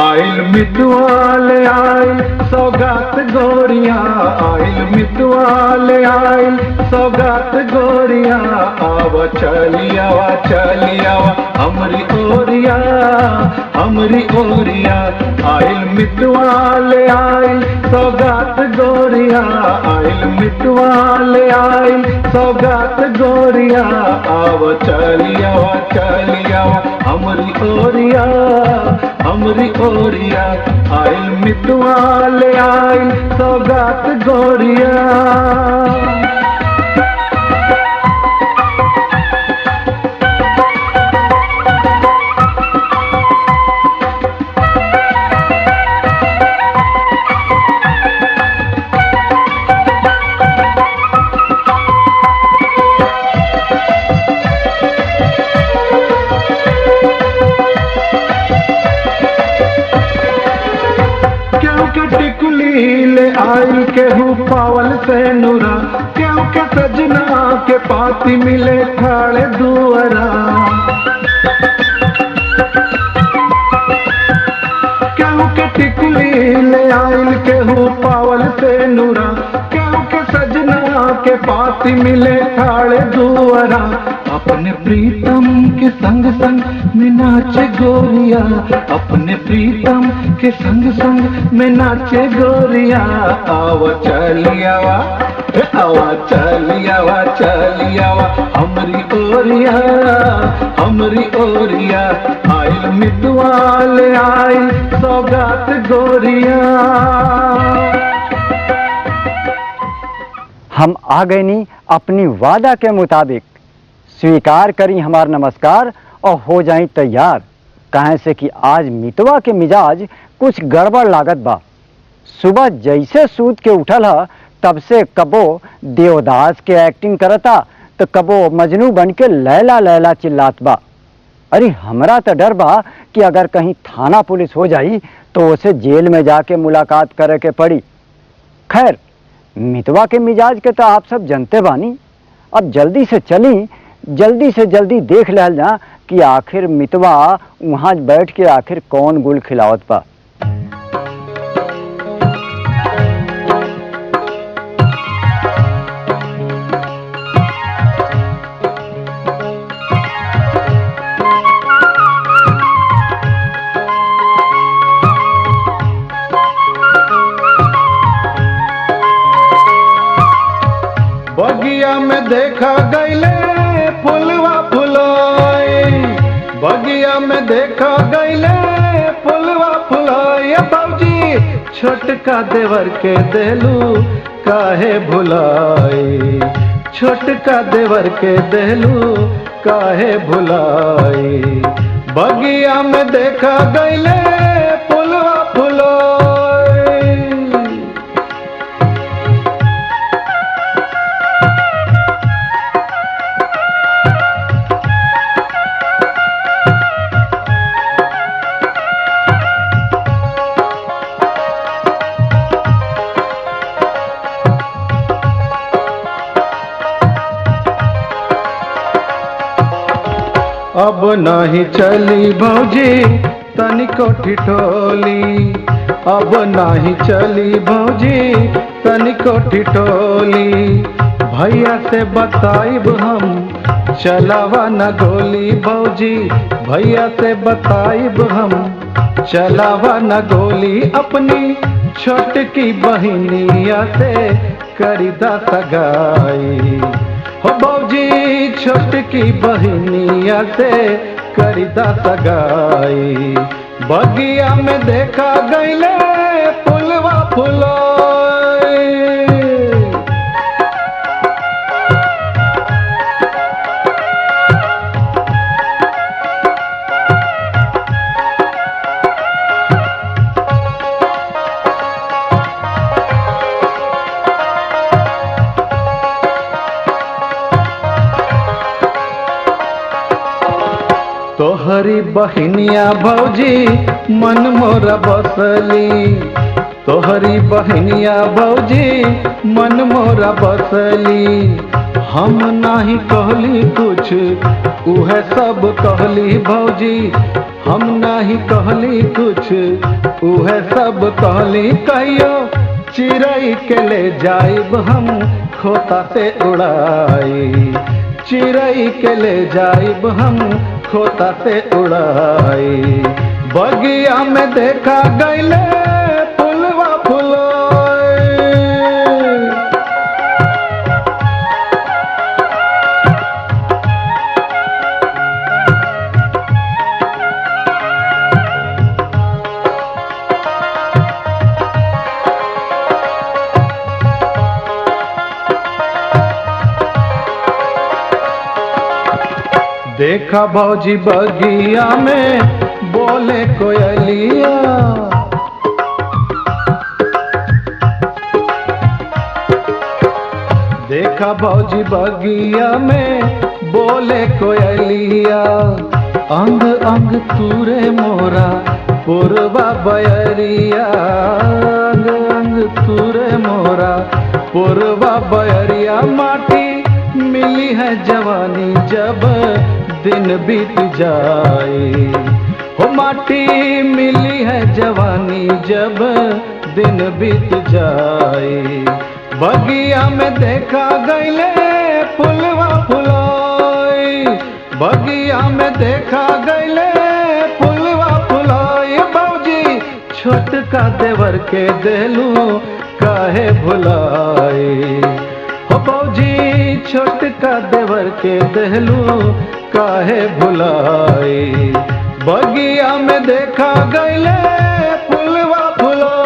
आइल मितवाले आइल सौगात गोरिया, आइल मितवाले आइल सौगात गोरिया, आवा चलियावा चलियावा हमरी ओरिया, हमरी ओरिया। आइल मितवाले आइल सौगात गोरिया, आइल मितवाले आइल सौगात गोरिया, आवा चलियावा चलियावा हमरी ओरिया, हमरी ओरिया। आइल मितवाले आइल सौगात गोरिया। टिकुली ले आइल केहू पावल से नुरा, केहू के सजना के पाती मिले ठाड़े दुआरा। केहू के टिकुली ले आइल केहू पावल से नुरा, केहू के सजना के पाती मिले ठाड़े दुआरा। अपने प्रीतम के संग संग में नाचे गोरिया, अपने प्रीतम के संग संग में नाचे गोरिया। आवा चलियावा आवा चलियावा चलियावा हमरी ओरिया, हमरी ओरिया। आइल मितवाले आइल सौगात गोरिया। हम आ गए नी अपनी वादा के मुताबिक। स्वीकार करी हमार नमस्कार और हो जाई तैयार। काहे से कि आज मितवा के मिजाज कुछ गड़बड़ लागत बा। सुबह जैसे सूत के उठल ह तब से कबो देवदास के एक्टिंग करता तो कबो मजनू बन के लैला लैला चिल्लात बा। अरे हमरा तो डर बा कि अगर कहीं थाना पुलिस हो जाई तो उसे जेल में जाके मुलाकात करे के पड़ी। खैर मितवा के मिजाज के तो आप सब जानते बानी। अब जल्दी से चली, जल्दी से जल्दी देख लहल जा कि आखिर मितवा वहाँ बैठ के आखिर कौन गुल खिलावत बा। बगिया में देखा गईले फुलवा फुलोई, बगिया में देखा गईले फुलवा फुलोई। बाबूजी छोटका देवर के देलू काहे भुलाई, छोटका देवर के देलू काहे भुलाई। बगिया में देखा गईले फुलवा फुलोई। अब नाही चली भौजी तनिको ठिठोली, अब नाही चली भौजी तनिको ठिठोली। भैया से बताइब हम चलावा न गोली भौजी, भैया से बताइब हम चलावा न गोली। अपनी छोटकी बहिनिया से करीदा सगाई, हो भौजी छोटकी बहिनिया से करीदा सगाई। बगिया में देखा गईले फुलवा फुलोई। तोहरी बहनिया भौजी मन मोरा बसली, तोहरी बहनिया भौजी मन मोरा बसली। हम नाही कहली कुछ उहे सब कहली भौजी, हम नाही कहली कुछ उहे सब कहली। कहियो चिड़ै के ले जाइब हम खोता से उड़ाई, चिड़ै के ले जाइब हम खोता से उड़ाई। बगिया में देखा गईले फुलवा फुलोई। देखा भौजी बगिया में बोले कोयलिया, देखा भौजी बगिया में बोले कोयलिया। अंग अंग तूरे मोरा पुरवा बयरिया, अंग अंग तूरे मोरा पुरवा बयरिया। माटी मिली है जवानी जब दिन बीत जाए, हो माटी मिली है जवानी जब दिन बीत जाए। बगिया में देखा गईले फुलवा फुलोई, बगिया में देखा गईले फुलवा फुलोई। भौजी छोटका देवर के देलू काहे भुलाई, हो भौजी छोटका देवर के देलू काहे भुलाई। बगिया में देखा गईले फुलवा फुलोई।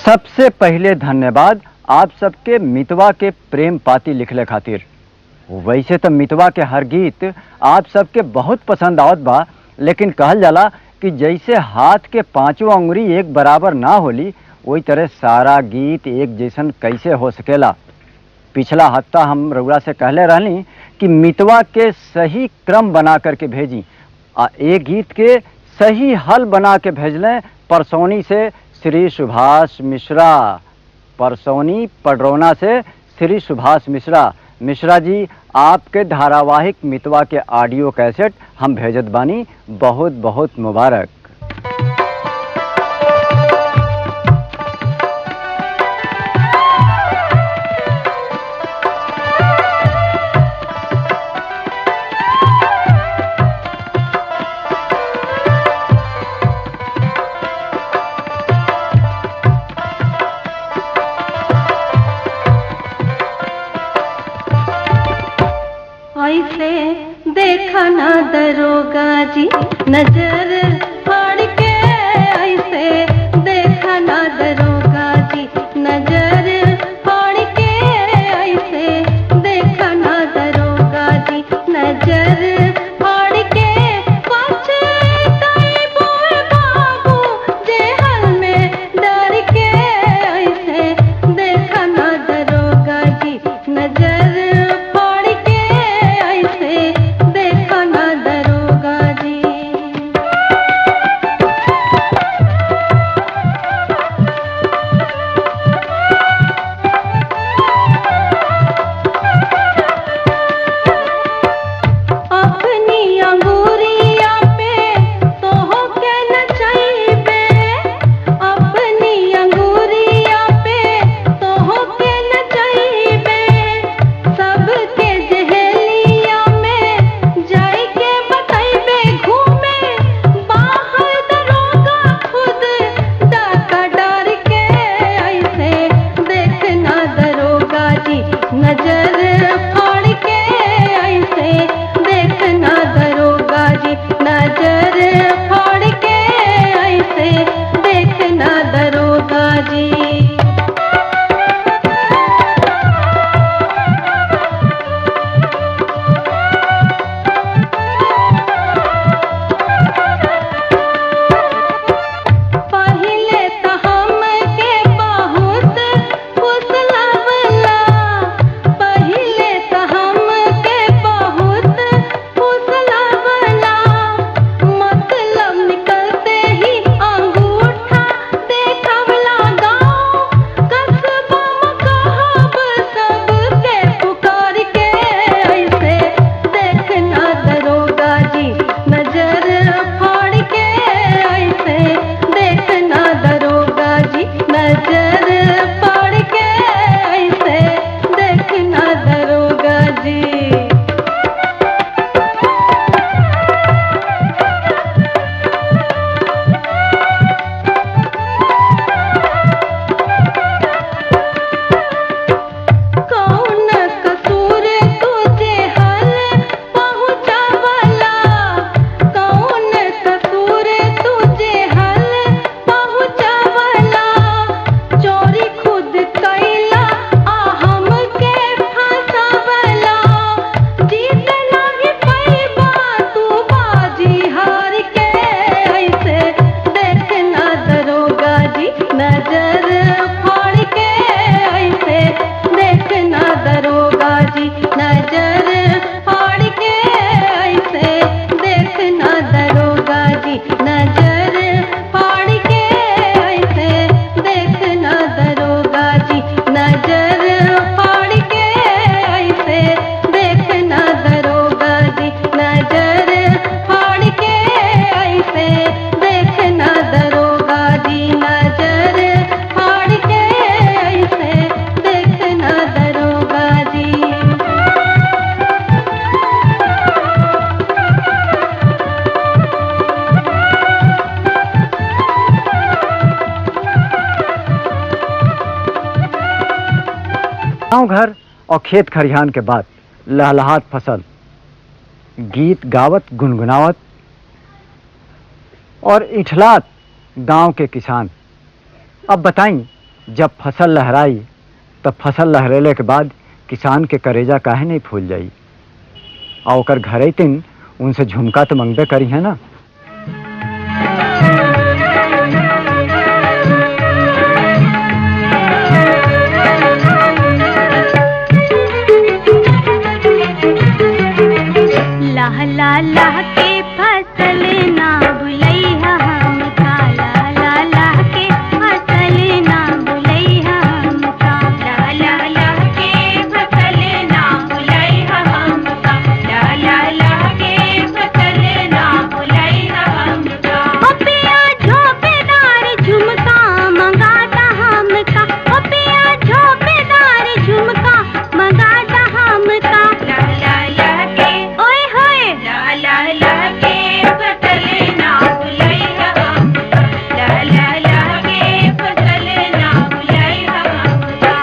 सबसे पहले धन्यवाद आप सबके मितवा के प्रेम पाती लिखले खातिर। वैसे तो मितवा के हर गीत आप सबके बहुत पसंद आवत बा, लेकिन कहल जाला कि जैसे हाथ के पांचों अंगुरी एक बराबर ना होली, वही तरह सारा गीत एक जैसन कैसे हो सकेला। पिछला हफ्ता हम रउरा से कहले रहनी कि मितवा के सही क्रम बना करके भेजी, आ एक गीत के सही हल बना के भेजलें परसौनी से श्री सुभाष मिश्रा, परसौनी पडरौना से श्री सुभाष मिश्रा। मिश्रा जी, आपके धारावाहिक मितवा के ऑडियो कैसेट हम भेजत बानी, बहुत बहुत मुबारक। ऐसे देखा ना दरोगा जी नजर फाड़ के, ऐसे देखा ना दरोगा जी नजर फाड़ के, ऐसे देखा ना दरोगा जी नजर फाड़ के। पछताई बोए बाबू जेहल में डर के, ऐसे देखा ना दरोगा जी नजर फाड़ के, ऐसे देखा ना दरोगा जी। गाँव घर और खेत खरिहान के बाद लहलहात फसल, गीत गावत गुनगुनावत और इठलात गांव के किसान। अब बताई, जब फसल लहराई तब फसल लहरेले के बाद किसान के करेजा काहे नहीं फूल जाई? और ओकर घरे तिन उनसे झुमका तो मंगबे करी है ना। लाह ला लाह के फसल ना भुलैहा हमका, ला ला लाह के फसल ना भुलैहा हमका, ला ला लाह के फसल ना भुलैहा हमका, ला ला लाह के फसल ना भुलैहा हमका। ओ पिया झोपेदार झुमका मंगाता हमका, ओ पिया झोपेदार झुमका मंगाता हमका, ला ला ला के ओए होए, ला ला ला के फसल ना भुलैहा हमका, ला ला ला के फसल ना भुलैहा हमका।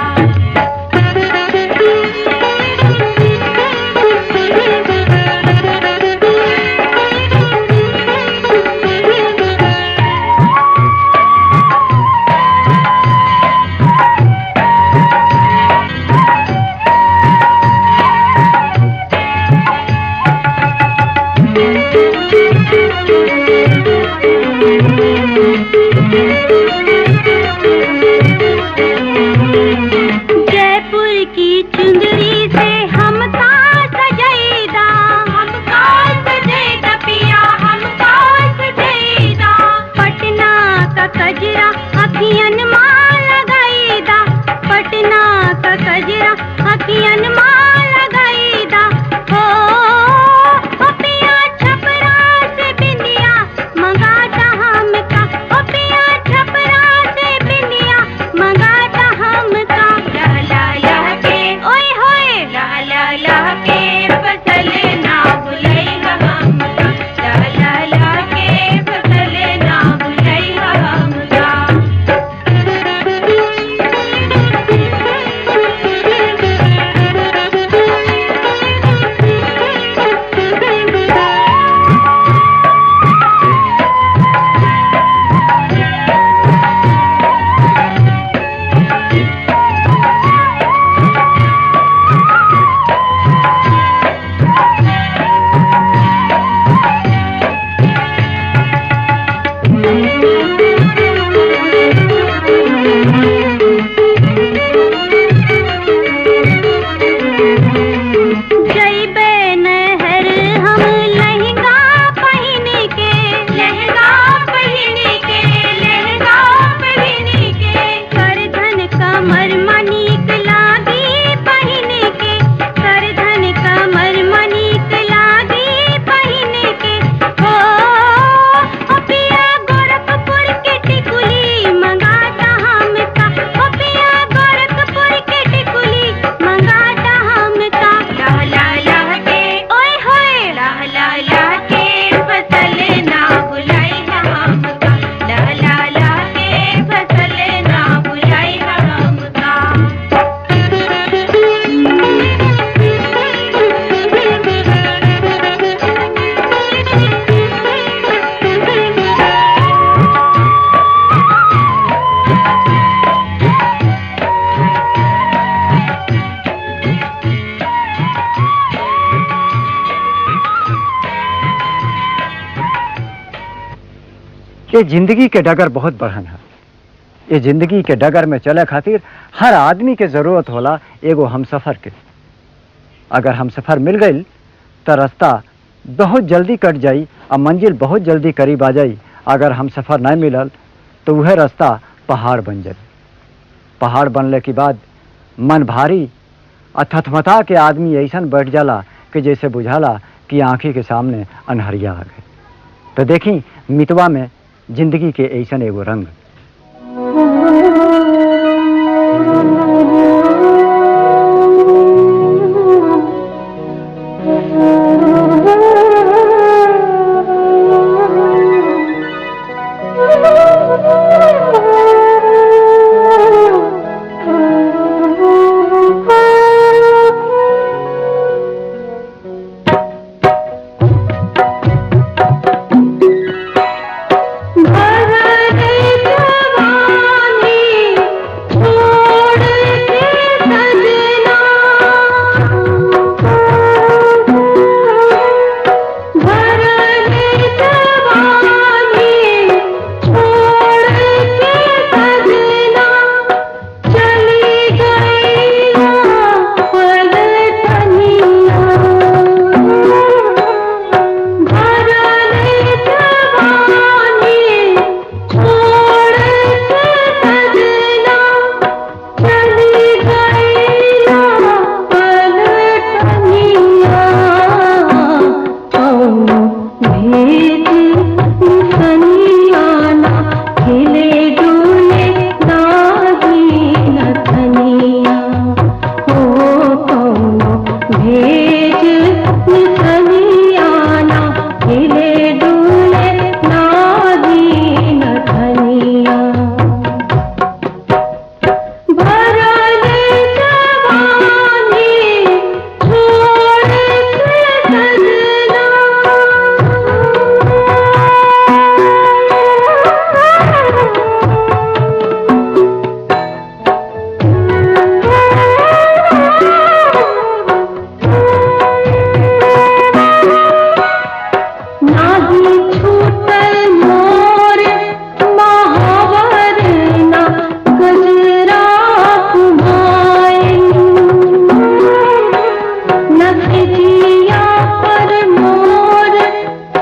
जयपुर की चुंदरी से हमका सजैदा, हमका सजैदा पिया हमका सजैदा, पटना का कजरा अखियन मां लगाईदा, पटना का कजरा अखियन मां लगाईदा, हो ओ पिया छपरा से बिंदिया मंगाता हमका, ओ पिया छपरा से बिंदिया मंगाता हमका, ला ला ला के ओए होए, ला ला ला के फसल ना भुलैहा हमका, ला ला ला के फसल ना भुलैहा हमका। जइबे नहर हम लहंगा पहिन के, लहंगा पहिन के, लहंगा पहिन के, करधन कमर मनीक लागी पहिन के, करधन कमर मनीक लागी पहिन के, हो ओ पिया गोरखपुर के टिकुली मंगाता हमका, ओ पिया गोरखपुर के टिकुली मंगाता हमका, ला ला ला के ओए होए, ला ला ला के फसल ना भुलैहा हमका, ला ला ला के फसल ना भुलैहा हमका। ये जिंदगी के डगर बहुत बढ़न है। ये जिंदगी के डगर में चले खातिर हर आदमी के जरूरत होला एगो हमसफर के। अगर हमसफर मिल गई तो रास्ता बहुत जल्दी कट जाई और मंजिल बहुत जल्दी करीब आ जाई। अगर हमसफर नहीं मिलल तो वह रास्ता पहाड़ बन जाई। पहाड़ बनले के बाद मन भारी और थथमथा के आदमी ऐसा बैठ जाला कि जैसे बुझाला कि आँखी के सामने अनहरिया आ गए। तो देखी मितवा में जिंदगी के ऐसा एगो रंग। Thank you. भरल जवानी छोड़ के सजना, भरल जवानी छोड़ के सजना, चली गई पलटनिया। भरल जवानी छोड़ के सजना, चली गई पलटनिया। कौनो भेद निसनियाना, खिले डूले नाही नथनिया। हो कौनो भेज निसनियाना, खिले डूले नाही नथनिया। भरल जवानी छोड़ के सजना। नाही छूटल मोर महावर ना गजरा कुमाई, नखजिया पर मोर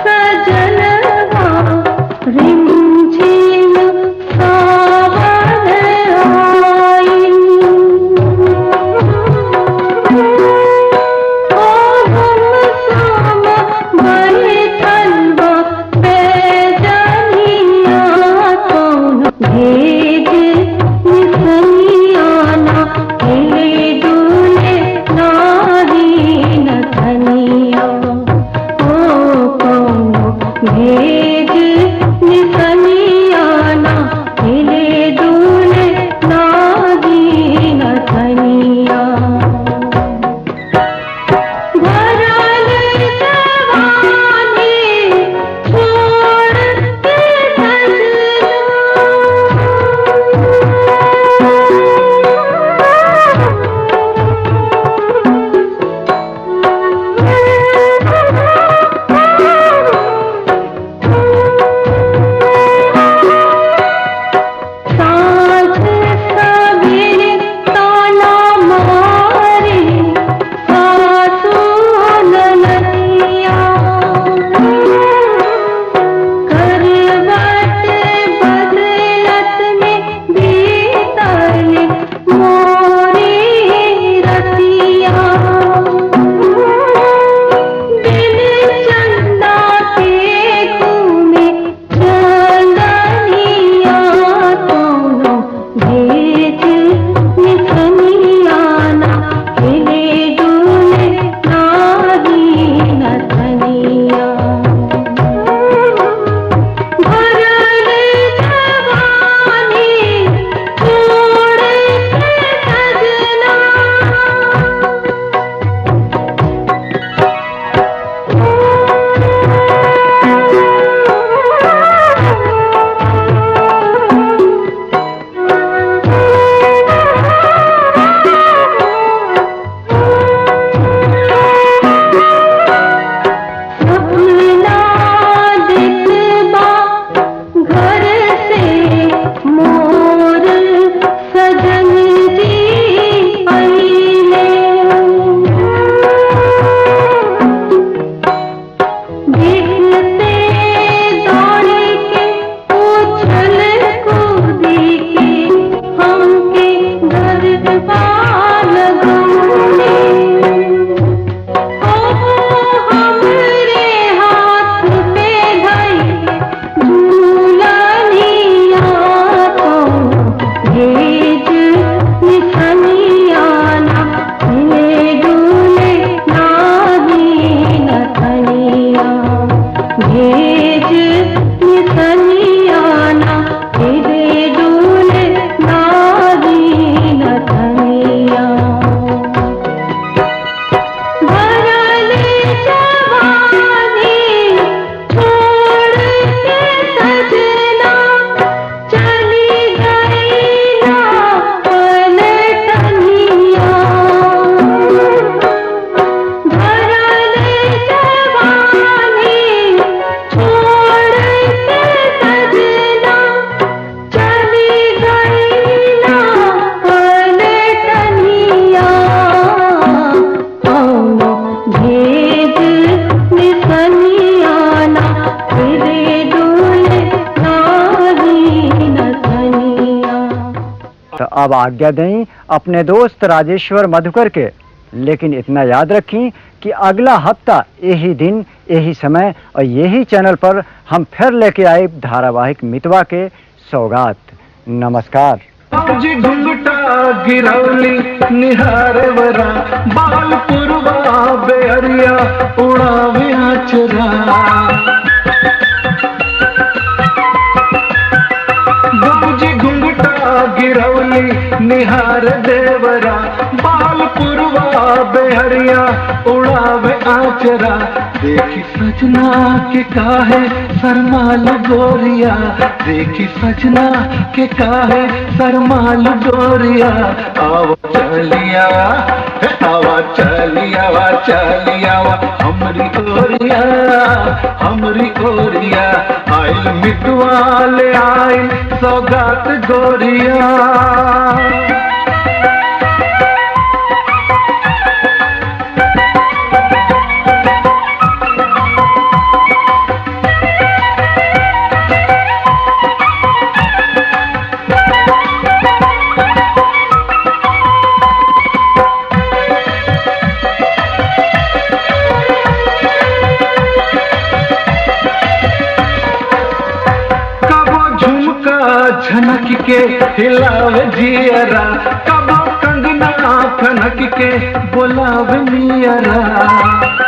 सजनवा रिमझिम सावन आई। ओ हम साम बैठल बा बैजनिया, कौन भेज निसनियाना, हिले डूले नाही नथनिया। ओ कौन भेज निसनियाना। अब आज्ञा दें अपने दोस्त राजेश्वर मधुकर के, लेकिन इतना याद रखें कि अगला हफ्ता यही दिन, यही समय और यही चैनल पर हम फिर लेके आए धारावाहिक मितवा के सौगात। नमस्कार। जी घुंघटा गिरौली निहार वरा, बाल पुरवा बेअरिया उड़ावे आचरा। गौजी घुंघटा गिरौली निहार देवरा, बाल पुरवा बेहरिया उड़ावे आचरा। देखी सजना के काहे शरमाल गोरिया, देखी सजना के काहे शरमाल गोरिया। आवा चलिया, हे आवा चलिया, वा चलिया वा हमरी ओरिया, हमरी ओरिया। आइल मितवा ले आइल सौगात गोरिया। कबो झुमका झनक के हिलावे जियरा, कबो कंगना खनक के बोलावे नियरा।